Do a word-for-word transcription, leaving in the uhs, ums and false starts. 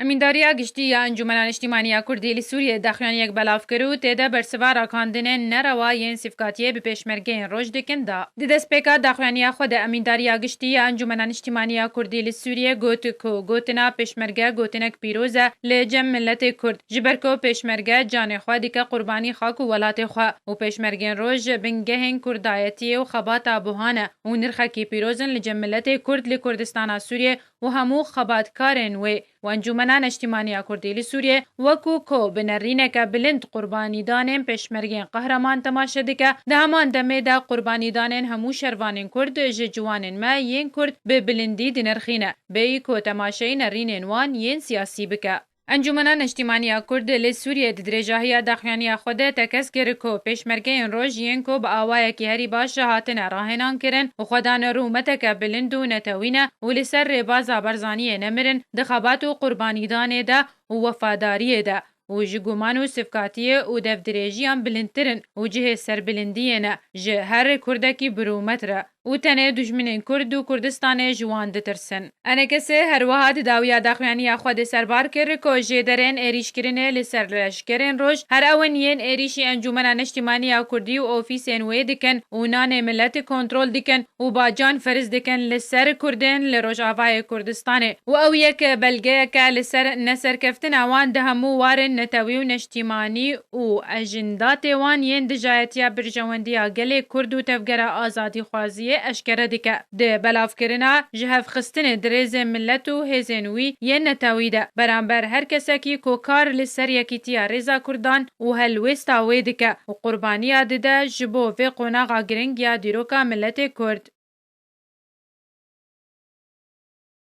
Emîndariya Giştî ya Encûmena Niştîmanî ya Kurdî li Sûriyê daxuyaniyek belav kir û tê de bersiva rakandinên nerewa yên sîvkatiyê bi pêşmergeyên Roj dikin da. Di destpêka daxuyaniya xwe de Emîndariya Giştî ya Encûmena Niştîmanî ya Kurdî li Sûriyê got ku gotina pêşmerge gotinek pîroz e li cem miletê Kurd, ji ber ku pêşmerge canê xwe dike qurbanî xak û welatê xwe û pêşmergên Roj bingehên kurdayetiyê û xebata buha ne û nirxekî pîroz in li cem miletê Kurd li Kurdistana Sûriyê û hemû xebatkarên wê û Encûmena Neştîmaniya Kurdî li Sûriyê wekû ku bi nerîneke bilind qurbanîdanên pêşmergên qehreman temaşe dike, di heman demê de qurbanîdanên hemû şervanên Kurd ji ciwanên me yên Kurd bi bilindî dinirxîne, bêyî ku temaşeyî nerînên wan yên siyasî bike. Encûmena Neştîmaniya Kurd li Sûriyê di dirêjahiya daxuyaniya xwe de tekez kir ku pêşmergeyên Roj yên ku bi awayekî herî baş hatine rahênan kirin û xwe dane rûmeteke bilind û netewî ne û li ser rêbaza Barzaniyê nemirin, di xebat û qurbanîdanê de û wefadariyê de û ji guman û sivkatiyê û devdirêjiyan bilindtir in û cihê serbilindiyê ne, ji her Kurdekî bi rûmet re û tenê dijminên Kurd û Kurdistanê ji wan ditirsin. Enekesê her wiha di dawiya daxuyaniya xwe de serbar kir ku jêderên êrîşkirinê li ser leşkerên Roj her ew in yên êrîşî Encûmena Neştîmanî ya Kurdî û ofîsên wê dikin û nanê miletê kontrol dikin û bacan ferz dikin li ser Kurdên li Rojavayê Kurdistanê û ew yek belgeyeke li ser neserkeftina wan di hemû warên netewî û neştîmanî û ejendatê wan yên dijayetiya berjewendiya gelê Kurd û tevgera azadîxwaziyê eşkere dike. Di belavkirina jihevxistinê di rêzê milet û hêzên wî yên netewî de beramber her kesekî ku kar li ser yekîtiya rêza Kurdan û helwêsta wê dike û qurbaniya dide ji bo vê qonaxa giring ya dîroka miletê Kurd.